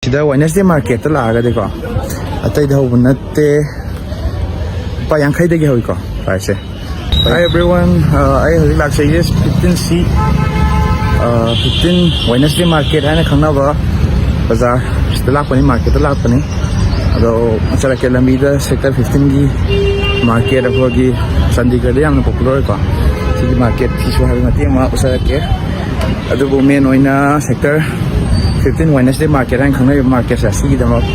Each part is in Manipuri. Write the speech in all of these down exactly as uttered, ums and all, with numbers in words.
ꯁꯤꯗ Wednesday marketꯇ ꯂꯥꯛꯑꯒꯗꯤꯀꯣ, ꯑꯇꯩꯗ ꯍꯧꯕ ꯅꯠꯇꯦ, ꯂꯨꯄꯥ ꯌꯥꯡꯈꯩꯗꯒꯤ ꯍꯧꯏꯀꯣ priceꯁꯦ꯫ Hi everyone, ꯑ, ꯑꯩ ꯍꯧꯖꯤꯛ ꯂꯥꯛꯆꯩꯁꯦ fifteen C, ꯑ, fifteen Wednesday market ꯍꯥꯏꯅ ꯈꯪꯅꯕ ꯕꯖꯥꯔ, ꯁꯤꯗ ꯂꯥꯛꯄꯅꯤ, marketꯇ ꯂꯥꯛꯄꯅꯤ꯫ ꯑꯗꯣ ꯆꯠꯂꯛꯀꯦ, ꯂꯝꯕꯤꯗ sector fifteenꯒꯤ market, ꯑꯩꯈꯣꯏꯒꯤ ꯆꯥꯟꯗꯤꯒꯔꯗ ꯌꯥꯝꯅ popular ꯑꯣꯏꯀꯣ, ꯁꯤꯒꯤ marketꯁꯤꯁꯨ ꯍꯥꯏꯐꯦꯠ ꯃꯇꯦꯛ ꯑꯃ ꯎꯠꯆꯔꯛꯀꯦ꯫ ꯑꯗꯨꯕꯨ main ꯑꯣꯏꯅ sector fifteen Wednesday market ꯍꯥꯏꯅ ꯈꯪꯅꯔꯤꯕ marketꯁꯦ, ꯑꯁꯤꯒꯤꯗꯃꯛ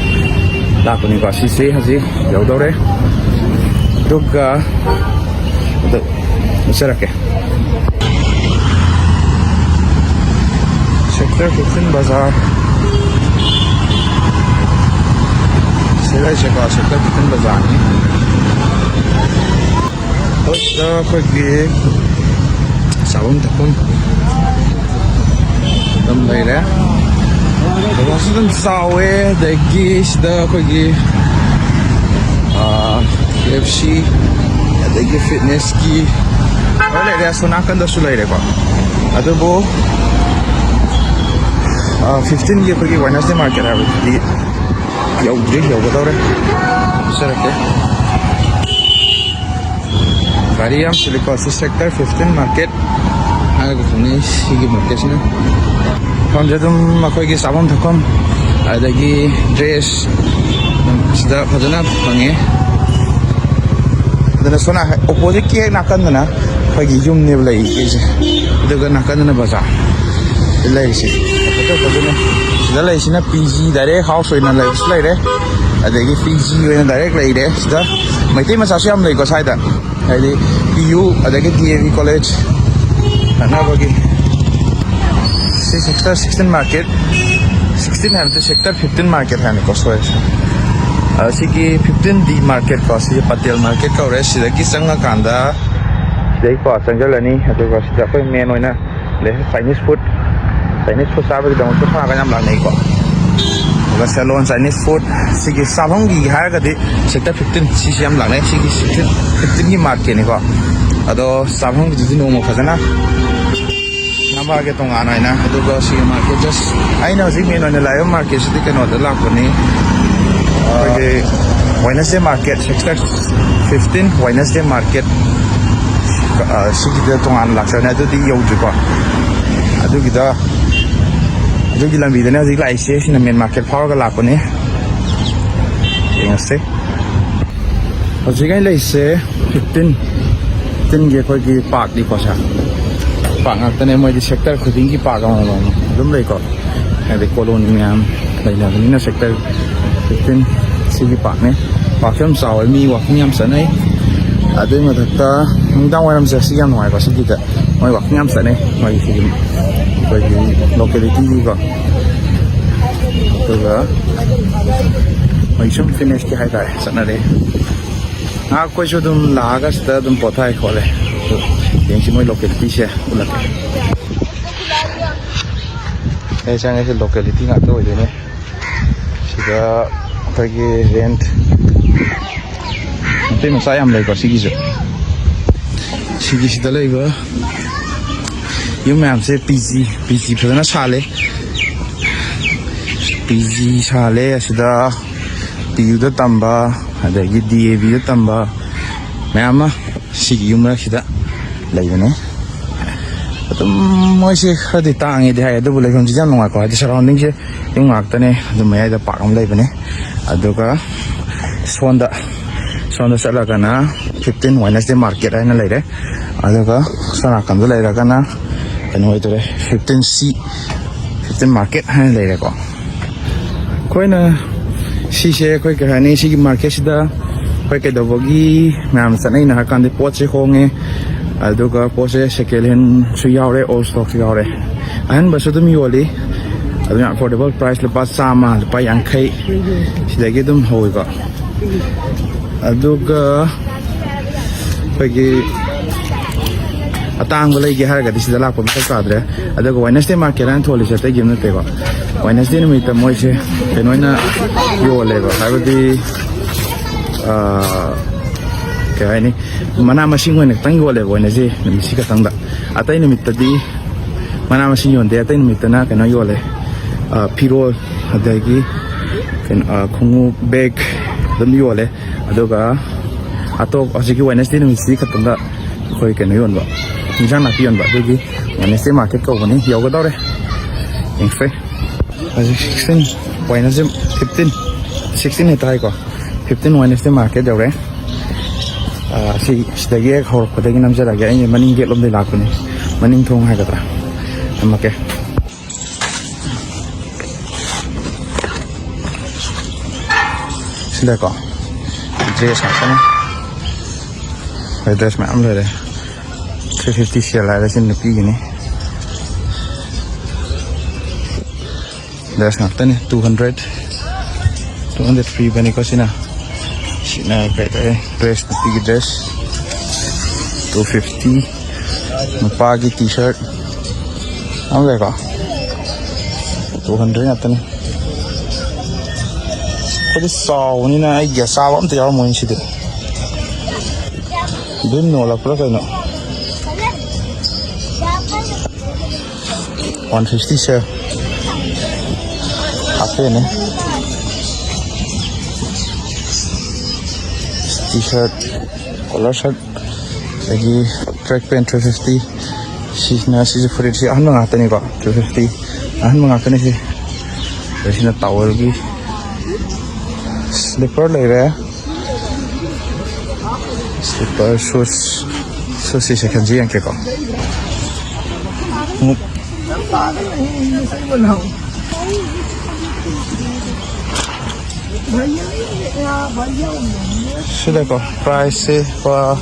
ꯂꯥꯛꯄꯅꯤꯀꯣ꯫ ꯁꯤꯁꯦ ꯍꯧꯖꯤꯛ ꯌꯧꯗꯧꯔꯦ, ꯑꯗꯨꯒ ꯑꯗꯨ ꯎꯠꯆꯔꯛꯀꯦ꯫ Sector fifteen ꯕꯖꯥꯔ, ꯁꯤ ꯂꯩꯁꯦꯀꯣ, sector fifteen ꯕꯖꯥꯔꯅꯤ꯫ ꯁꯤꯗ ꯑꯩꯈꯣꯏꯒꯤ ꯆꯥꯐꯝ ꯊꯛꯐꯝ ꯑꯗꯨꯝ ꯂꯩꯔꯦ꯫ ꯕꯖꯥꯔꯁꯨ ꯑꯗꯨꯝ ꯆꯥꯎꯋꯦ꯫ ꯑꯗꯒꯤ ꯁꯤꯗ ꯑꯩꯈꯣꯏꯒꯤ, ꯑꯥ, K F C, ꯑꯗꯒꯤ fitnessꯀꯤ ꯂꯣꯏ ꯂꯩꯔꯦ꯫ ꯑꯁꯣꯝ ꯅꯥꯀꯟꯗꯁꯨ ꯂꯩꯔꯦꯀꯣ꯫ ꯑꯗꯨꯕꯨ, ꯑꯥ, fifteenꯒꯤ ꯑꯩꯈꯣꯏꯒꯤ Wednesday market ꯍꯥꯏꯕꯗꯨꯗꯤ ꯌꯧꯗ꯭ꯔꯤ, ꯌꯧꯒꯗꯧꯔꯦ꯫ ꯎꯠꯆꯔꯛꯀꯦ꯫ ꯒꯥꯔꯤ ꯌꯥꯝ ꯆꯤꯜꯂꯤꯀꯣ꯫ ꯁꯤ sector fifteen market ꯍꯥꯏꯔꯒ ꯈꯪꯅꯩ ꯁꯤꯒꯤ marketꯁꯤꯅ꯫ ꯃꯐꯝꯁꯦ ꯑꯗꯨꯝ ꯑꯩꯈꯣꯏꯒꯤ ꯆꯥꯐꯝ ꯊꯛꯐꯝ, ꯑꯗꯒꯤ dress ꯑꯗꯨꯝ ꯁꯤꯗ ꯐꯖꯅ ꯐꯪꯉꯦ꯫ ꯑꯗꯨꯅ ꯁꯣꯝ ꯅꯥꯀꯟ oppositeꯀꯤ ꯍꯦꯛ ꯅꯥꯀꯟꯗꯅ ꯑꯩꯈꯣꯏꯒꯤ ꯌꯨꯝꯅꯦꯕ ꯂꯩꯔꯤꯁꯦ, ꯑꯗꯨꯒ ꯅꯥꯀꯟꯗꯅ ꯕꯖꯥꯔ ꯂꯩꯔꯤꯁꯦ꯫ ꯐꯖ ꯐꯖꯅ ꯁꯤꯗ ꯂꯩꯔꯤꯁꯤꯅ P G direct house ꯑꯣꯏꯅ ꯂꯩꯕꯁꯨ ꯂꯩꯔꯦ, ꯑꯗꯒꯤ P G ꯑꯣꯏꯅ direct ꯂꯩꯔꯦ꯫ ꯁꯤꯗ ꯃꯩꯇꯩ ꯃꯆꯥꯁꯨ ꯌꯥꯝ ꯂꯩꯀꯣ ꯁ꯭ꯋꯥꯏꯗ, ꯍꯥꯏꯗꯤ P U ꯑꯗꯒꯤ D A V college ꯅꯛꯅꯕꯒꯤ꯫ ꯁꯤ sector sixteen market, sixteen ꯍꯥꯏꯕ ꯅꯠꯇꯦ, sector fifteen market ꯍꯥꯏꯕꯅꯤꯀꯣ, ꯁꯣꯏꯔꯦ꯫ ꯑ, ꯁꯤꯒꯤ fifteen D market ꯀꯣ, ꯁꯤꯁꯦ Patel market ꯀꯧꯔꯦ꯫ ꯁꯤꯗꯒꯤ ꯆꯪꯉꯀꯥꯟꯗ ꯁꯤꯗꯩꯀꯣ ꯆꯪꯁꯤꯜꯂꯅꯤ, ꯑꯗꯨꯒ ꯁꯤꯗ ꯑꯩꯈꯣꯏ main ꯑꯣꯏꯅ ꯂꯩ Chinese food, Chinese food ꯆꯥꯕꯒꯤꯗꯃꯛꯇ ꯁꯣꯝ ꯅꯥꯀꯟ ꯌꯥꯝ ꯂꯥꯛꯅꯩꯀꯣ꯫ ꯑꯗꯨꯒ Ceylon Chinese food, ꯁꯤꯒꯤ ꯆꯥꯐꯝꯒꯤ ꯍꯥꯏꯔꯒꯗꯤ sector fifteen ꯁꯤꯁꯤ ꯌꯥꯝ ꯂꯥꯛꯅꯩ꯫ ꯁꯤꯒꯤ sector fifteenꯒꯤ marketꯅꯤꯀꯣ꯫ ꯑꯗꯣ ꯆꯥꯐꯝꯒꯤꯗꯨꯗꯤ ꯅꯣꯡꯃ ꯐꯖꯅ ꯐꯥꯒꯦ ꯇꯣꯉꯥꯟꯅ ꯍꯥꯏꯅ꯫ ꯑꯗꯨꯒ ꯁꯤꯒꯤ ꯃꯥꯔꯀꯦꯠ ꯖꯁ ꯑꯩꯅ ꯍꯧꯖꯤꯛ ꯃꯦꯟ ꯑꯣꯏꯅ ꯂꯥꯛꯏꯕ ꯃꯥꯔꯀꯦꯠꯁꯤꯗꯤ ꯀꯩꯅꯣꯗ ꯂꯥꯛꯄꯅꯤ, ꯑꯩꯈꯣꯏꯒꯤ Wednesday market, sector fifteen Wednesday market, ꯁꯤꯒꯤꯗ ꯇꯣꯉꯥꯟꯅ ꯂꯥꯛꯆꯕꯅꯦ꯫ ꯑꯗꯨꯗꯤ ꯌꯧꯗ꯭ꯔꯤꯀꯣ꯫ ꯑꯗꯨꯒꯤꯗ ꯑꯗꯨꯒꯤ ꯂꯝꯕꯤꯗꯅꯦ ꯍꯧꯖꯤꯛ ꯂꯥꯛꯏꯁꯦ꯫ ꯁꯤꯅ ꯃꯦꯟ ꯃꯥꯔꯀꯦꯠ ꯐꯥꯎꯔꯒ ꯂꯥꯛꯄꯅꯤ꯫ ꯌꯦꯡꯉꯁꯦ꯫ ꯍꯧꯖꯤꯛ ꯑꯩ ꯂꯩꯁꯦ ꯐꯤꯐꯇꯤꯟ, ꯐꯤꯐꯇꯤꯟꯒꯤ ꯑꯩꯈꯣꯏꯒꯤ ꯄꯥꯔꯛꯅꯤꯀꯣ ꯁꯥꯔ꯫ ꯄꯥꯔꯛ ꯉꯥꯛꯇꯅꯦ, ꯃꯣꯏꯗꯤ ꯁꯦꯛꯇꯔ ꯈꯨꯗꯤꯡꯒꯤ ꯄꯥꯔꯛ ꯑꯃꯃꯝ ꯑꯗꯨꯝ ꯂꯩꯀꯣ꯫ ꯍꯥꯏꯗꯤ ꯀꯣꯂꯣꯅꯤ ꯃꯌꯥꯝ ꯂꯩꯅꯕꯅꯤꯅ ꯁꯦꯛꯇꯔ ꯐꯤꯐꯇꯤꯟ ꯁꯤꯒꯤ ꯄꯥꯔꯛꯅꯦ꯫ ꯄꯥꯔꯛꯁꯨ ꯌꯥꯝ ꯆꯥꯎꯋꯦ, ꯃꯤ ꯋꯥꯀꯤꯡ ꯌꯥꯝ ꯆꯠꯅꯩ꯫ ꯑꯗꯨꯒꯤ ꯃꯊꯛꯇ ꯅꯨꯃꯤꯗꯥꯡ ꯋꯥꯏꯔꯝꯁꯦ ꯁꯤ ꯌꯥꯝ ꯅꯨꯡꯉꯥꯏꯀꯣ꯫ ꯁꯤꯒꯤꯗ ꯃꯣꯏ ꯋꯥꯀꯤꯡ ꯌꯥꯝ ꯆꯠꯅꯩ, ꯃꯣꯏꯒꯤ ꯁꯤꯒꯤ ꯑꯩꯈꯣꯏꯒꯤ ꯂꯣꯀꯦꯂꯤꯇꯤꯒꯤꯀꯣ꯫ ꯑꯗꯨꯒ ꯃꯣꯏ ꯁꯨꯝ ꯐꯤꯠꯅꯦꯁꯀꯤ ꯍꯥꯏꯇꯥꯔꯦ ꯆꯠꯅꯔꯦ꯫ ꯉꯥꯏꯍꯥꯛ ꯑꯩꯈꯣꯏꯁꯨ ꯑꯗꯨꯝ ꯂꯥꯛꯑꯒ ꯁꯤꯗ ꯑꯗꯨꯝ ꯄꯣꯊꯥꯏ ꯈꯣꯠꯂꯦ꯫ ꯑꯗꯨ ꯌꯦꯡꯁꯤ ꯃꯣꯏ ꯂꯣꯀꯦꯂꯤꯇꯤꯁꯦ ꯎꯠꯂꯛꯀꯦ꯫ ꯑꯩ ꯆꯪꯉꯤꯁꯦ ꯂꯣꯀꯦꯂꯤꯇꯤ ꯉꯥꯛꯇ ꯑꯣꯏꯗꯣꯏꯅꯦ꯫ ꯁꯤꯗ ꯑꯩꯈꯣꯏꯒꯤ ꯔꯦꯟꯠ ꯃꯩꯇꯩ ꯃꯆꯥ ꯌꯥꯝ ꯂꯩꯀꯣ ꯁꯤꯒꯤꯁꯨ꯫ ꯁꯤꯒꯤꯁꯤꯗ ꯂꯩꯕ ꯌꯨꯝ ꯃꯌꯥꯝꯁꯦ ꯄꯤ ꯖꯤ, ꯄꯤ ꯖꯤ ꯐꯖꯅ ꯁꯥꯜꯂꯦ꯫ ꯄꯤ ꯖꯤ ꯁꯥꯜꯂꯦ ꯑꯁꯤꯗ꯫ ꯄꯤ ꯌꯨꯗ ꯇꯝꯕ, ꯑꯗꯒꯤ ꯗꯤ ꯑꯦ ꯕꯤꯗ ꯇꯝꯕ ꯃꯌꯥꯝ ꯑꯃ ꯁꯤꯒꯤ ꯌꯨꯝ ꯃꯔꯛꯁꯤꯗ ꯂꯩꯕꯅꯦ꯫ ꯑꯗꯨꯝ ꯃꯣꯏꯁꯦ ꯈꯔꯗꯤ ꯇꯥꯡꯉꯦꯗꯤ ꯍꯥꯏ, ꯑꯗꯨꯕꯨ ꯂꯩꯐꯝꯁꯤꯗꯤ ꯌꯥꯝ ꯅꯨꯡꯉꯥꯏꯀꯣ, ꯍꯥꯏꯗꯤ ꯁꯔꯥꯎꯟꯗꯤꯡꯁꯦ ꯌꯨꯝ ꯉꯥꯛꯇꯅꯦ꯫ ꯑꯗꯨ ꯃꯌꯥꯏꯗ ꯄꯥꯔꯛ ꯑꯃ ꯂꯩꯕꯅꯦ꯫ ꯑꯗꯨꯒ ꯁꯣꯝꯗ, ꯁꯣꯝꯗ ꯆꯠꯂꯒꯅ ꯐꯤꯐꯇꯤꯟ ꯋꯦꯅꯁꯗꯦ ꯃꯥꯔꯀꯦꯠ ꯍꯥꯏꯅ ꯂꯩꯔꯦ꯫ ꯑꯗꯨꯒ ꯁꯣꯝ ꯅꯥꯀꯟꯗ ꯂꯩꯔꯒꯅ ꯀꯩꯅꯣ ꯑꯣꯏꯗꯣꯔꯦ, ꯐꯤꯐꯇꯤꯟ ꯁꯤ, ꯐꯤꯐꯇꯤꯟ ꯃꯥꯔꯀꯦꯠ ꯍꯥꯏꯅ ꯂꯩꯔꯦꯀꯣ꯫ ꯑꯩꯈꯣꯏꯅ ꯁꯤꯁꯦ ꯑꯩꯈꯣꯏ ꯀꯩ ꯍꯥꯏꯅꯤ, ꯁꯤꯒꯤ ꯃꯥꯔꯀꯦꯠꯁꯤꯗ ꯑꯩꯈꯣꯏ ꯀꯩꯗꯧꯕꯒꯤ ꯃꯌꯥꯝ ꯆꯠꯅꯩꯅꯣ ꯍꯥꯏ ꯀꯥꯟꯗ ꯄꯣꯠꯁꯦ ꯍꯣꯡꯉꯦ, ꯑꯗꯨꯒ ꯄꯣꯠꯁꯦ ꯁꯦꯀꯦꯟ ꯍꯦꯟꯁꯨ ꯌꯥꯎꯔꯦ, ꯑꯣꯜ ꯁ꯭ꯇꯣꯛꯁꯨ ꯌꯥꯎꯔꯦ, ꯑꯍꯟꯕꯁꯨ ꯑꯗꯨꯝ ꯌꯣꯜꯂꯤ꯫ ꯑꯗꯨꯝ ꯌꯥꯝ ꯑꯦꯐꯣꯔꯗꯦꯕꯜ ꯄ꯭ꯔꯥꯏꯁ, ꯂꯨꯄꯥ ꯆꯥꯝꯃ, ꯂꯨꯄꯥ ꯌꯥꯡꯈꯩ ꯁꯤꯗꯒꯤ ꯑꯗꯨꯝ ꯍꯧꯋꯤꯀꯣ꯫ ꯑꯗꯨꯒ ꯑꯩꯈꯣꯏꯒꯤ ꯑꯇꯥꯡꯕ ꯂꯩꯒꯦ ꯍꯥꯏꯔꯒꯗꯤ ꯁꯤꯗ ꯂꯥꯛꯄ ꯃꯊꯧ ꯇꯥꯗ꯭ꯔꯦ꯫ ꯑꯗꯨꯒ ꯋꯦꯅꯁꯗꯦ ꯃꯥꯔꯀꯦꯠ ꯍꯥꯏꯅ ꯊꯣꯜꯂꯤꯁꯦ ꯑꯇꯩꯒꯤ ꯑꯃ ꯅꯠꯇꯦꯀꯣ꯫ ꯋꯦꯅꯁꯗꯦ ꯅꯨꯃꯤꯠꯇ ꯃꯣꯏꯁꯦ ꯀꯩꯅꯣ ꯑꯣꯏꯅ ꯌꯣꯜꯂꯦꯕ, ꯍꯥꯏꯕꯗꯤ, ꯑꯥ, ꯀꯩ ꯍꯥꯏꯅꯤ, ꯃꯅꯥ ꯃꯁꯤꯡ ꯑꯣꯏꯅ ꯈꯤꯇꯪ ꯌꯣꯜꯂꯦꯕ ꯋꯦꯅꯁꯗꯦ ꯅꯨꯃꯤꯠꯁꯤ ꯈꯛꯇꯪꯗ꯫ ꯑꯇꯩ ꯅꯨꯃꯤꯠꯇꯗꯤ ꯃꯅꯥ ꯃꯁꯤꯡ ꯌꯣꯟꯗꯦ, ꯑꯇꯩ ꯅꯨꯃꯤꯠꯇꯅ ꯀꯩꯅꯣ ꯌꯣꯜꯂꯦ, ꯑ, ꯐꯤꯔꯣꯜ, ꯑꯗꯒꯤ ꯀꯩꯅꯣ, ꯑ, ꯈꯣꯡꯎꯞ, ꯕꯦꯒ ꯑꯗꯨꯝ ꯌꯣꯜꯂꯦ꯫ ꯑꯗꯨꯒ ꯑꯇꯣꯞ ꯍꯧꯖꯤꯛꯀꯤ ꯋꯦꯅꯁꯗꯦ ꯅꯨꯃꯤꯠꯁꯤꯗꯤ ꯈꯛꯇꯪꯗ ꯑꯩꯈꯣꯏ ꯀꯩꯅꯣ ꯌꯣꯟꯕ, ꯏꯟꯁꯥꯡ ꯅꯥꯄꯤ ꯌꯣꯟꯕ, ꯑꯗꯨꯒꯤ ꯋꯦꯅꯁꯗꯦ ꯃꯥꯔꯀꯦꯠ ꯀꯧꯕꯅꯤ꯫ ꯌꯧꯒꯗꯧꯔꯦ, ꯌꯦꯡꯁꯦ꯫ ꯍꯧꯖꯤꯛ ꯁꯤꯛꯁꯇꯤꯟ, ꯋꯦꯅꯁꯗꯦ ꯐꯤꯐꯇꯤꯟ, ꯁꯤꯛꯁꯇꯤꯟ ꯍꯦꯛꯇ ꯍꯥꯏꯀꯣ, ꯐꯤꯐꯇꯤꯟ ꯋꯦꯅꯁꯗꯦ ꯃꯥꯔꯀꯦꯠ ꯌꯧꯔꯦ꯫ ꯑ, ꯁꯤ, ꯁꯤꯗꯒꯤ ꯍꯦꯛ ꯍꯧꯔꯛꯄꯗꯒꯤ ꯅꯝꯖꯔꯛꯑꯒꯦ꯫ ꯑꯩ ꯃꯅꯤꯡ ꯒꯦꯠ ꯂꯣꯝꯗꯒꯤ ꯂꯥꯛꯄꯅꯤ, ꯃꯅꯤꯡ ꯊꯣꯡ ꯍꯥꯏꯒꯗ꯭ꯔꯥ, ꯊꯝꯃꯛꯀꯦ꯫ ꯁꯤꯗꯀꯣ, ꯗ꯭ꯔꯦꯁ ꯉꯥꯛꯇꯅꯤ꯫ ꯍꯣꯏ, ꯗ꯭ꯔꯦꯁ ꯃꯌꯥꯝ ꯂꯩꯔꯦ꯫ ꯊ꯭ꯔꯤ ꯐꯤꯐꯇꯤ ꯁꯦꯜ ꯍꯥꯏꯔꯦ, ꯁꯤ ꯅꯨꯄꯤꯒꯤꯅꯤ꯫ ꯗ꯭ꯔꯦꯁ ꯉꯥꯛꯇꯅꯤ꯫ ꯇꯨ ꯍꯟꯗ꯭ꯔꯦꯠ, ꯇꯨ ꯍꯟꯗ꯭ꯔꯦꯠ ꯄꯤꯕꯅꯤꯀꯣ ꯁꯤꯅ꯫ ꯁꯤꯅ ꯀꯩ ꯍꯥꯏꯇꯥꯔꯦ, ꯗ꯭ꯔꯦꯁ, ꯅꯨꯄꯤꯒꯤ ꯗ꯭ꯔꯦꯁ꯫ Two fifty. ꯅꯨꯄꯥꯒꯤ ꯇꯤ ꯁꯥꯔꯠ ꯑꯃ ꯂꯩꯀꯣ, ꯇꯨ ꯍꯟꯗ꯭ꯔꯦꯠ ꯉꯥꯛꯇꯅꯤ꯫ ꯑꯩꯈꯣꯏꯗꯤ ꯆꯥꯎꯕꯅꯤꯅ ꯑꯩꯒꯤ ꯑꯆꯥꯕ ꯑꯝꯇ ꯌꯥꯎꯔꯝꯃꯣꯏꯅꯦ ꯁꯤꯗꯤ꯫ ꯕꯤꯝ ꯅꯣꯜꯂꯛꯄ꯭ꯔꯥ ꯀꯩꯅꯣ? ꯋꯥꯟ ꯐꯤꯐꯇꯤ ꯁꯦ ꯍꯥꯞꯄꯦꯅꯦ꯫ ꯇꯤ ꯁꯥꯔꯠ, ꯀꯣꯂꯔ ꯁꯥꯔꯠ, ꯑꯗꯒꯤ ꯇ꯭ꯔꯦꯛ ꯄꯦꯟ ꯊ꯭ꯔꯤ ꯐꯤꯐꯇꯤ꯫ ꯁꯤꯁꯤꯅ, ꯁꯤꯁꯨ ꯐꯨꯔꯤꯠꯁꯤ ꯑꯍꯟꯕ ꯉꯥꯛꯇꯅꯤꯀꯣ, ꯊ꯭ꯔꯤ ꯐꯤꯐꯇꯤ꯫ ꯑꯍꯟꯕ ꯉꯥꯛꯇꯅꯤ ꯁꯤ꯫ ꯑꯗꯩ ꯁꯤꯅ ꯇꯥꯋꯦꯜꯒꯤ꯫ ꯁ꯭ꯂꯤꯞꯄꯔ ꯂꯩꯔꯦ꯫ ꯁ꯭ꯂꯤꯞꯄꯔ, ꯁꯨꯁ, ꯁꯨꯁꯁꯤ ꯁꯦꯀꯦꯟꯁꯤ ꯌꯦꯡꯉꯛꯀꯦꯀꯣ꯫ ꯈꯣꯡꯎꯞ꯫ ꯁꯤꯗꯀꯣ, ꯄ꯭ꯔꯥꯏꯁꯁꯦ ꯂꯨꯄꯥ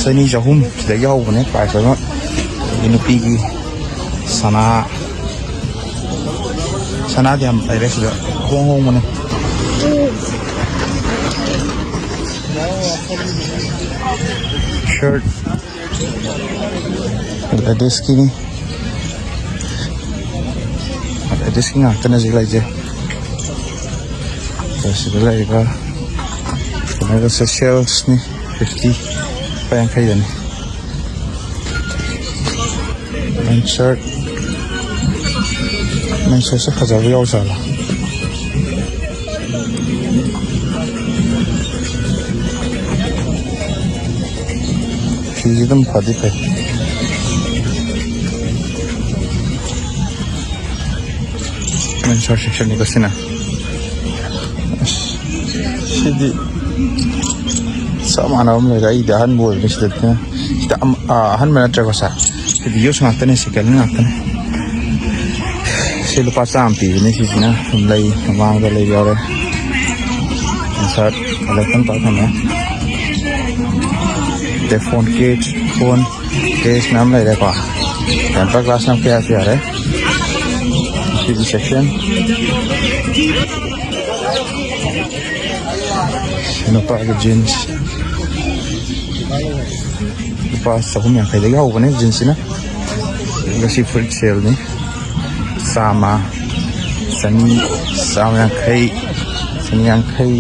ꯆꯅꯤ ꯆꯍꯨꯝ ꯁꯤꯗꯒꯤ ꯍꯧꯕꯅꯦ ꯄ꯭ꯔꯥꯏꯁ ꯂꯣꯏꯅꯃꯛ꯫ ꯑꯗꯒꯤ ꯅꯨꯄꯤꯒꯤ ꯁꯅꯥ, ꯁꯅꯥꯗꯤ ꯌꯥꯝ ꯂꯩꯔꯦ ꯁꯤꯗ, ꯍꯣꯡ ꯍꯣꯡꯕꯅꯦ꯫ ꯁꯔꯠ, ꯂꯦꯗꯤꯁꯀꯤꯅꯤ꯫ ꯂꯦꯗꯤꯁꯀꯤ ꯉꯥꯛꯇꯅꯦ ꯍꯧꯖꯤꯛ ꯂꯩꯁꯦ꯫ ꯑꯗ ꯁꯤꯗ ꯂꯩꯔꯤꯕ ꯀꯩꯅꯣꯒꯁꯦ ꯁꯦꯜꯁꯅꯤ, ꯐꯤꯐꯇꯤ, ꯂꯨꯄꯥ ꯌꯥꯡꯈꯩꯗꯅꯤ꯫ ꯃꯦꯟ ꯁꯔꯠ, ꯃꯦꯟ ꯁꯔꯠꯁꯦ ꯐꯖꯕ ꯌꯥꯎꯖꯥꯠꯂꯣ? ꯐꯤꯁꯦ ꯑꯗꯨꯝ ꯐꯗꯤ ꯐꯩ꯫ ꯃꯦꯟ ꯁꯔꯠ ꯁꯦꯛꯁꯟꯅꯤꯀꯣ ꯁꯤꯅ꯫ ꯑꯁ, ꯁꯤꯗꯤ ꯆꯞ ꯃꯥꯟꯅꯕ ꯑꯃ ꯂꯩꯔꯦ꯫ ꯑꯩꯗꯤ ꯑꯍꯟꯕ ꯑꯣꯏꯕꯅꯤ ꯁꯤꯗꯗꯤ꯫ ꯁꯤꯗ ꯑꯝ-, ꯑꯥ, ꯑꯍꯟꯕ ꯅꯠꯇ꯭ꯔꯦꯀꯣ ꯁꯥꯔ? ꯁꯤꯗꯤ ꯌꯨꯁ ꯉꯥꯛꯇꯅꯦ, ꯁꯦꯀꯦꯟ ꯍꯦꯟ ꯉꯥꯛꯇꯅꯦ꯫ ꯁꯤ ꯂꯨꯄꯥ ꯆꯥꯝꯃ ꯄꯤꯕꯅꯦ ꯁꯤꯁꯤꯅ꯫ ꯂꯩ, ꯃꯃꯥꯡꯗ ꯂꯩ ꯌꯥꯎꯔꯦ꯫ ꯁꯥꯔꯠ ꯀꯂꯦꯛꯁꯟ ꯇꯧꯔ ꯊꯝꯃꯦ꯫ ꯑꯗꯩ ꯐꯣꯟ ꯀꯦꯁ, ꯐꯣꯟ ꯀꯦꯁ ꯃꯌꯥꯝ ꯂꯩꯔꯦꯀꯣ꯫ ꯇꯦꯝꯄꯔ ꯒ꯭ꯂꯥꯁ ꯌꯥꯝ ꯀꯌꯥꯁꯨ ꯌꯥꯔꯦ꯫ ꯁꯤꯒꯤ ꯁꯦꯛꯁꯟ꯫ ꯅꯨꯄꯥꯒꯤ ꯖꯤꯟꯁ꯫ ꯂꯨꯄꯥ ꯆꯍꯨꯝ ꯌꯥꯡꯈꯩꯗꯒꯤ ꯍꯧꯕꯅꯦ ꯖꯤꯟꯁꯁꯤꯅ꯫ ꯑꯗꯨꯒ ꯁꯤ ꯐꯨꯔꯤꯠ ꯁꯦꯜꯅꯤ꯫ ꯆꯥꯝꯃ, ꯆꯅꯤ, ꯆꯥꯝꯃ ꯌꯥꯡꯈꯩ, ꯆꯅꯤ ꯌꯥꯡꯈꯩ꯫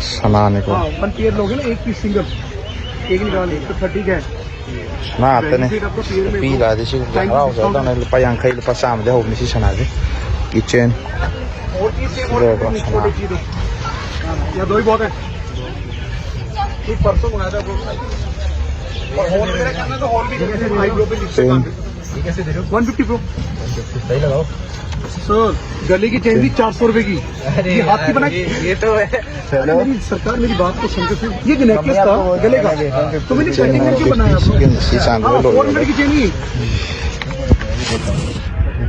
ꯁꯅꯥꯅꯤꯀꯣ꯫ हाँ, वन पेयर लोगे ना, एक पीस सिंगल, एक निकाल, एक तो थर्टी का है। ꯁꯅꯥ ꯉꯥꯛꯇꯅꯦ꯫ ꯅꯨꯄꯤ ꯂꯥꯛꯑꯗꯤ ꯁꯤꯒꯨꯝꯕ ꯍꯔꯥꯎꯖꯗꯧꯅꯦ꯫ ꯂꯨꯄꯥ ꯌꯥꯡꯈꯩ, ꯂꯨꯄꯥ ꯆꯥꯝꯃꯗꯤ ꯍꯧꯕꯅꯤ ꯁꯤ ꯁꯅꯥꯁꯦ꯫ ꯀꯤꯆꯦꯟ꯫ ꯁꯤꯗꯀꯣ ꯁꯅꯥ꯫ या दो ही बहुत है। ये परसों मंगाया था ब्रो। और होल वगैरह करना तो होल भी चाहिए, आईब्रो पे लिपस्टिक। One fifty bro. सही लगाओ। सर, गले की चेन थी चार सौ रुपए की। अरे ये हाथ की यार, बनाई? ये, ये तो है। चलो। मेरी सरकार, मेरी बात को समझो फिर। ये जो नेकलेस था गले का, तो मैंने सेटिंग में क्यों बनाया? हाँ, फोर हंड्रेड की चेन ही।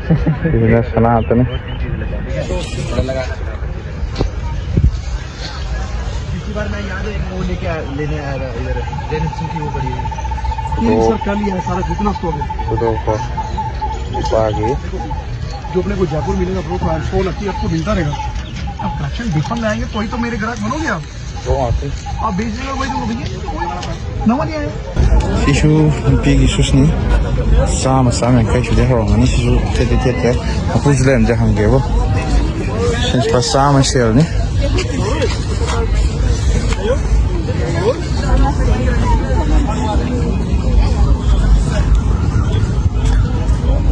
ꯁꯤꯁꯤꯅ ꯁꯅꯥ ꯉꯥꯛꯇꯅꯦ꯫ पिछली बार मैं याद है, वो लेके आया, लेने आया था इधर, जैनब सिंह की वो पड़ी हुई। तीन सौ का लिया है सारा, जितना स्टॉक है। ꯈꯨꯗꯣꯞꯀꯣ ꯅꯨꯄꯥꯒꯤ। जो अपने को जयपुर मिलेगा ब्रो, तो आई एम सो लकी, आपको मिलता रहेगा। अब कलेक्शन डिफरेंट लाएंगे, कोई तो मेरे ग्राहक बनोगे आप। ꯈꯨꯗꯣꯞ ꯉꯥꯛꯇꯅꯤ꯫ आप बेच देगा, वही तो भैया, वही वाला। ꯁꯤꯁꯨ ꯅꯨꯄꯤꯒꯤ ꯁꯨꯁꯅꯤ꯫ ꯆꯥꯝꯃ, ꯆꯥꯝꯃ ꯌꯥꯡꯈꯩ ꯁꯤꯗꯩ ꯍꯧꯔꯝꯒꯅꯤ꯫ ꯁꯤꯁꯨ ꯊꯦꯠꯇꯤ ꯊꯦꯠꯇꯦ꯫ ꯃꯄꯨꯁꯨ ꯂꯩꯔꯝꯗꯦ, ꯍꯪꯒꯦꯕꯨ꯫ ꯁꯤ ꯂꯨꯄꯥ ꯆꯥꯝꯃ ꯁꯦꯜꯅꯤ꯫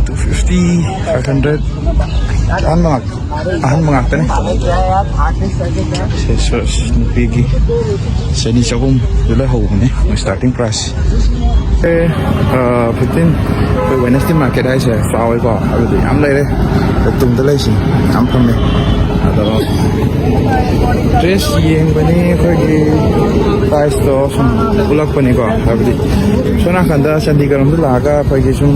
Two fifty, five hundred. ꯑꯍꯟꯕ ꯉꯥꯛ-, ꯑꯍꯟꯕ ꯉꯥꯛꯇꯅꯦ꯫ ꯁꯦ, ꯁꯦ, ꯁꯦ, ꯅꯨꯄꯤꯒꯤ ꯆꯅꯤ ꯆꯍꯨꯝꯗ ꯂꯣꯏ ꯍꯧꯕꯅꯦ ꯃꯣꯏ starting price꯫ ꯑꯦ, ꯑ, fifteen, ꯑꯩꯈꯣꯏ Wednesday market ꯍꯥꯏꯁꯦ ꯆꯥꯎꯋꯦꯀꯣ, ꯍꯥꯏꯕꯗꯤ ꯌꯥꯝ ꯂꯩꯔꯦ꯫ ꯇꯨꯡꯗ ꯂꯩꯁꯤꯡ ꯌꯥꯝ ꯐꯝꯃꯦ꯫ ꯑꯗꯣ dress ꯌꯦꯡꯕꯅꯤ ꯑꯩꯈꯣꯏꯒꯤ priceꯇꯣ ꯁꯨꯝ ꯎꯠꯂꯛꯄꯅꯤꯀꯣ, ꯍꯥꯏꯕꯗꯤ ꯁꯣꯝ ꯅꯥꯀꯟꯗ ꯆꯥꯟꯗꯤꯒꯔ ꯂꯣꯝꯗ ꯂꯥꯛꯑꯒ ꯑꯩꯈꯣꯏꯒꯤ ꯁꯨꯝ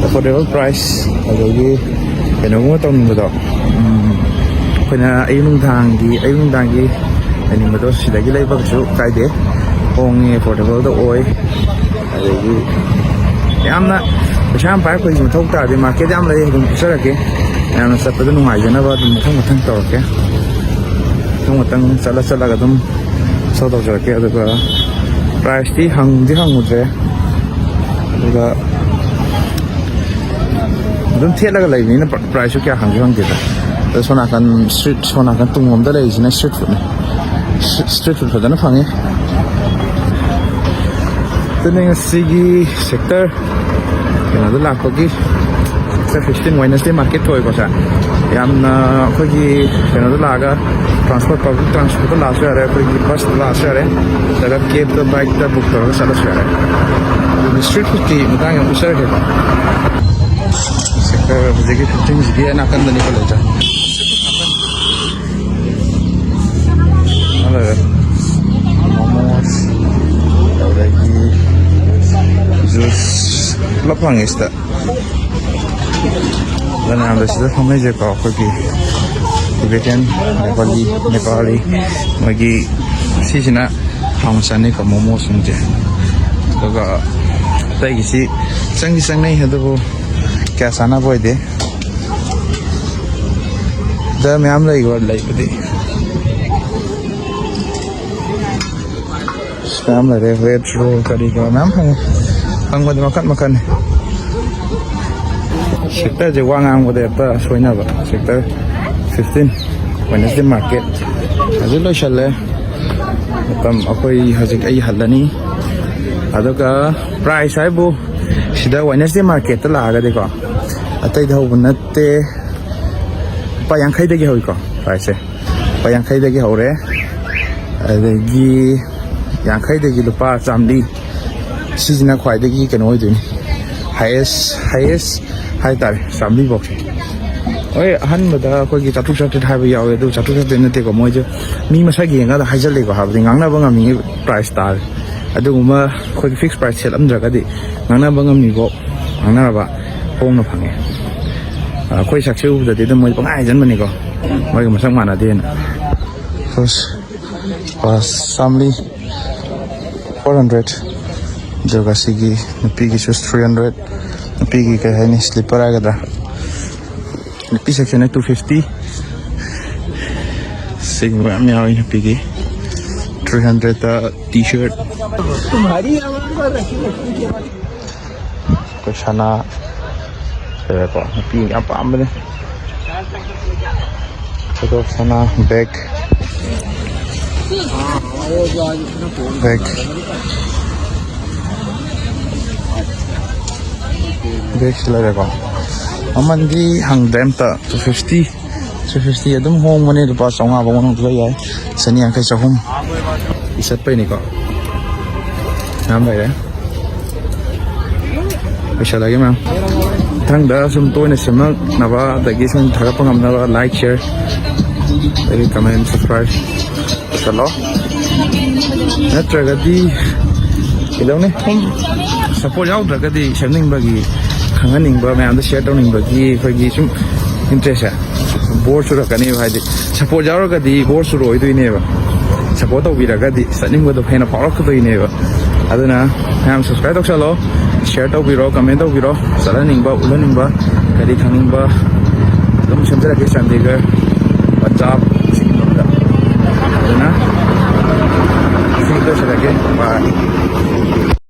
affordable price ꯑꯗꯒꯤ ꯀꯩꯅꯣꯒꯨꯝꯕ ꯇꯧꯅꯤꯡꯕꯗꯣ, ꯎꯝ, ꯑꯩꯈꯣꯏꯅ ꯑꯌꯨꯛ ꯅꯨꯡꯗꯥꯡꯒꯤ, ꯑꯌꯨꯛ ꯅꯨꯡꯗꯥꯡꯒꯤ ꯂꯩꯅꯤꯡꯕꯗꯣ ꯁꯤꯗꯒꯤ ꯂꯩꯕ ꯀꯩꯁꯨ ꯀꯥꯏꯗꯦ, ꯍꯣꯡꯉꯦ, affordablꯗ ꯑꯣꯏ꯫ ꯑꯗꯒꯤ ꯌꯥꯝꯅ ꯄꯩꯁꯥ ꯌꯥꯝ ꯄꯥꯏꯔꯛꯄꯒꯤ ꯃꯊꯧ ꯇꯥꯔꯗꯤ market ꯌꯥꯝ ꯂꯩ, ꯑꯗꯨꯝ ꯎꯠꯆꯔꯛꯀꯦ꯫ ꯌꯥꯝꯅ ꯆꯠꯄꯗ ꯅꯨꯡꯉꯥꯏꯖꯅꯕ ꯑꯗꯨꯝ ꯃꯊꯪ ꯃꯊꯪ ꯇꯧꯔꯛꯀꯦ꯫ ꯃꯊꯪ ꯃꯊꯪ ꯆꯠꯂ ꯆꯠꯂꯒ ꯑꯗꯨꯝ show ꯇꯧꯖꯔꯛꯀꯦ꯫ ꯑꯗꯨꯒ priceꯇꯤ ꯍꯪꯗꯤ ꯍꯪꯉꯨꯗ꯭ꯔꯦ꯫ ꯑꯗꯨꯒ ꯑꯗꯨꯝ ꯊꯦꯠꯂꯒ ꯂꯩꯕꯅꯤꯅ priceꯁꯨ ꯀꯌꯥ ꯍꯪꯁꯨ ꯍꯪꯗꯦꯗ꯫ ꯑꯗꯣ ꯁꯣꯝ ꯅꯥꯀꯟ street, ꯁꯣꯝ ꯅꯥꯀꯟ ꯇꯨꯡꯂꯣꯝꯗ ꯂꯩꯔꯤꯁꯤꯅ street foodꯅꯤ꯫ Street, street food ꯐꯖꯅ ꯐꯪꯉꯤ꯫ ꯑꯗꯨꯅ ꯉꯁꯤꯒꯤ sector ꯀꯩꯅꯣꯗ ꯂꯥꯛꯄꯒꯤ, sector fifteen Wednesday market ꯊꯣꯛꯑꯦꯀꯣ ꯁꯥꯔ꯫ ꯌꯥꯝꯅ ꯑꯩꯈꯣꯏꯒꯤ ꯀꯩꯅꯣꯗ ꯂꯥꯛꯑꯒ transport, public transportꯇ ꯂꯥꯛꯑꯁꯨ ꯌꯥꯔꯦ, ꯑꯩꯈꯣꯏꯒꯤ busꯇ ꯂꯥꯛꯑꯁꯨ ꯌꯥꯔꯦ, ꯅꯠꯇ꯭ꯔꯒ cabꯇ, bikeꯇ book ꯇꯧꯔꯒ ꯆꯠꯂꯁꯨ ꯌꯥꯔꯦ꯫ ꯑꯗꯨꯒ street foodꯀꯤ ꯃꯇꯥꯡ ꯌꯥꯝ ꯎꯠꯆꯔꯛꯀꯦꯀꯣ꯫ Sector ꯍꯧꯖꯤꯛꯀꯤ fifteenꯁꯤꯒꯤ ꯅꯥꯀꯟꯗꯅꯤꯀꯣ ꯂꯩꯖꯦ꯫ ꯂꯩꯔꯦ꯫ Momos, ꯑꯗꯒꯤ juice ꯄꯨꯂꯞ ꯐꯪꯉꯦ ꯁꯤꯗ꯫ ꯑꯗꯨꯅ ꯃꯌꯥꯝꯗ ꯁꯤꯗ ꯐꯝꯅꯩꯁꯦꯀꯣ, ꯑꯩꯈꯣꯏꯒꯤ Tibetan, Nepali, Nepali, ꯃꯣꯏꯒꯤ ꯁꯤꯁꯤꯅ ꯍꯥꯎꯅ ꯆꯥꯅꯩꯀꯣ, ꯃꯣꯃꯣꯁꯤꯡꯁꯦ꯫ ꯑꯗꯨꯒ ꯑꯇꯩꯒꯤꯁꯤ ꯆꯪꯗꯤ ꯆꯪꯅꯩ, ꯑꯗꯨꯕꯨ ꯀꯌꯥ ꯆꯥꯅꯕ ꯑꯣꯏꯗꯦ꯫ ꯗ ꯃꯌꯥꯝ ꯂꯩꯀꯣ, ꯂꯩꯕꯗꯤ꯫ ꯃꯌꯥꯝ ꯂꯩꯔꯦ, veg roll ꯀꯔꯤ ꯀꯔꯥ ꯃꯌꯥꯝ ꯐꯪꯉꯦ꯫ ꯐꯪꯕꯗꯤ ꯃꯈꯟ ꯃꯈꯟꯅꯤ꯫ Sectorꯁꯦ ꯋꯥ ꯉꯥꯡꯕꯗ ꯍꯦꯛꯇ ꯁꯣꯏꯅꯕ꯫ Sector fifteen Wednesday market ꯍꯧꯖꯤꯛ ꯂꯣꯏꯁꯜꯂꯦ꯫ ꯃꯇꯝ ꯑꯩꯈꯣꯏ ꯍꯧꯖꯤꯛ ꯑꯩ ꯍꯜꯂꯅꯤ꯫ ꯑꯗꯨꯒ price ꯍꯥꯏꯕꯨ ꯁꯤꯗ Wednesday marketꯇ ꯂꯥꯛꯑꯒꯗꯤꯀꯣ, ꯑꯇꯩꯗ ꯍꯧꯕ ꯅꯠꯇꯦ, ꯂꯨꯄꯥ ꯌꯥꯡꯈꯩꯗꯒꯤ ꯍꯧꯏꯀꯣ priceꯁꯦ꯫ ꯂꯨꯄꯥ ꯌꯥꯡꯈꯩꯗꯒꯤ ꯍꯧꯔꯦ, ꯑꯗꯒꯤ ꯌꯥꯡꯈꯩꯗꯒꯤ ꯂꯨꯄꯥ ꯆꯥꯝꯃꯔꯤ꯫ ꯁꯤꯁꯤꯅ ꯈ꯭ꯋꯥꯏꯗꯒꯤ ꯀꯩꯅꯣ ꯑꯣꯏꯗꯣꯏꯅꯤ, highest highest ꯍꯥꯏꯇꯥꯔꯦ, ꯆꯥꯝꯃꯔꯤ ꯐꯥꯎꯁꯦ꯫ ꯍꯣꯏ, ꯑꯍꯥꯟꯕꯗ ꯑꯩꯈꯣꯏꯒꯤ ꯆꯥꯇ꯭ꯔꯨꯛ ꯆꯥꯇ꯭ꯔꯦꯠ ꯍꯥꯏꯕ ꯌꯥꯎꯋꯦ, ꯑꯗꯨ ꯆꯥꯇ꯭ꯔꯨꯛ ꯆꯥꯇ꯭ꯔꯦꯠ ꯅꯠꯇꯦꯀꯣ, ꯃꯣꯏꯁꯦ ꯃꯤ ꯃꯁꯛ ꯌꯦꯡꯉꯒ ꯍꯥꯏꯖꯜꯂꯦꯀꯣ, ꯍꯥꯏꯕꯗꯤ ꯉꯥꯡꯅꯕ ꯉꯝꯃꯤ price ꯇꯥꯔꯦ꯫ ꯑꯗꯨꯒꯨꯝꯕ ꯑꯩꯈꯣꯏꯒꯤ fix price ꯁꯦꯠꯂꯝꯗ꯭ꯔꯒꯗꯤ ꯉꯥꯡꯅꯕ ꯉꯝꯃꯤꯕꯣ, ꯉꯥꯡꯅꯔꯕ ꯍꯣꯡꯅ ꯐꯪꯉꯦ꯫ ꯑꯩꯈꯣꯏ ꯁꯛꯁꯦ ꯎꯕꯗꯗꯤ ꯑꯗꯨꯝ ꯃꯣꯏ ꯄꯪꯍꯥꯏ ꯍꯥꯏꯖꯟꯕꯅꯤꯀꯣ, ꯃꯣꯏꯒ ꯃꯁꯛ ꯃꯥꯟꯅꯗꯦꯅ꯫ ꯐꯥꯔꯁ ꯆꯥꯝꯃꯔꯤ, four hundred, ꯑꯗꯨꯒ ꯁꯤꯒꯤ ꯅꯨꯄꯤꯒꯤꯁꯨ three hundred, ꯅꯨꯄꯤꯒꯤ ꯀꯩ ꯍꯥꯏꯅꯤ, slipper ꯍꯥꯏꯒꯗ꯭ꯔꯥ, ꯅꯨꯄꯤ sectionꯅ two fifty꯫ ꯁꯤꯒꯨꯝꯕ ꯌꯥꯝ ꯌꯥꯎꯋꯤ ꯅꯨꯄꯤꯒꯤ, three hundredꯇ T-shirt꯫ ꯑꯩꯈꯣꯏ ꯁꯅꯥ ꯂꯩꯔꯦꯀꯣ, ꯅꯨꯄꯤ ꯌꯥꯝ ꯄꯥꯝꯕꯅꯦ꯫ ꯑꯗꯣ ꯁꯅꯥ, bag, bag, bagꯁꯨ ꯂꯩꯔꯦꯀꯣ꯫ ꯃꯃꯜꯗꯤ ꯍꯪꯗ꯭ꯔꯦ ꯑꯝꯇ, two fifty, three fifty ꯑꯗꯨꯝ ꯍꯣꯡꯕꯅꯦ, ꯂꯨꯄꯥ ꯆꯥꯝꯃꯉꯥ ꯐꯥꯎ ꯃꯅꯨꯡꯗ ꯂꯩ ꯌꯥꯏ, ꯆꯅꯤ ꯌꯥꯡꯈꯩ, ꯆꯍꯨꯝ꯫ ꯁꯤ ꯆꯠꯄꯩꯅꯤꯀꯣ꯫ ꯃꯌꯥꯝ ꯂꯩꯔꯦ꯫ ꯂꯣꯏꯁꯤꯜꯂꯒꯦ ꯃꯌꯥꯝ꯫ ꯃꯊꯪꯗ ꯁꯨꯝ ꯇꯣꯏꯅ ꯁꯦꯝꯃꯛꯅꯕ, ꯑꯗꯒꯤ ꯁꯨꯝ ꯊꯥꯒꯠꯄ ꯉꯝꯅꯕ like, share, ꯑꯗꯒꯤ comment, subscribe ꯇꯧꯁꯜꯂꯣ꯫ ꯅꯠꯇ꯭ꯔꯒꯗꯤ ꯀꯩꯗꯧꯅꯤ? ꯁꯨꯝ support ꯌꯥꯎꯗ꯭ꯔꯒꯗꯤ ꯁꯦꯝꯅꯤꯡꯕꯒꯤ, ꯈꯪꯍꯟꯅꯤꯡꯕ ꯃꯌꯥꯝꯗꯣ share ꯇꯧꯅꯤꯡꯕꯒꯤ ꯑꯩꯈꯣꯏꯒꯤ ꯁꯨꯝ interestꯁꯦ bore ꯆꯨꯔꯛꯀꯅꯦꯕ꯫ ꯍꯥꯏꯗꯤ support ꯌꯥꯎꯔꯒꯗꯤ bore ꯆꯨꯔꯛꯑꯣꯏꯗꯣꯏꯅꯦꯕ, support ꯇꯧꯕꯤꯔꯒꯗꯤ ꯆꯠꯅꯤꯡꯕꯗꯣ ꯍꯦꯟꯅ ꯐꯥꯎꯔꯛꯀꯗꯣꯏꯅꯦꯕ꯫ ꯑꯗꯨꯅ ꯃꯌꯥꯝ subscribe ꯇꯧꯁꯜꯂꯣ, share ꯇꯧꯕꯤꯔꯣ, comment ꯇꯧꯕꯤꯔꯣ, ꯆꯠꯍꯟꯅꯤꯡꯕ, ꯎꯠꯍꯟꯅꯤꯡꯕ, ꯀꯔꯤ ꯈꯪꯅꯤꯡꯕ ꯑꯗꯨꯝ ꯁꯦꯝꯖꯔꯛꯀꯦ ꯆꯥꯟꯗꯤꯒꯔ, ꯄꯟꯖꯥꯕ, ꯁꯤꯒꯨꯝꯕꯗ꯫ ꯑꯗꯨꯅ ꯁꯤ ꯂꯣꯏꯁꯤꯜꯂꯒꯦ꯫ Bye꯫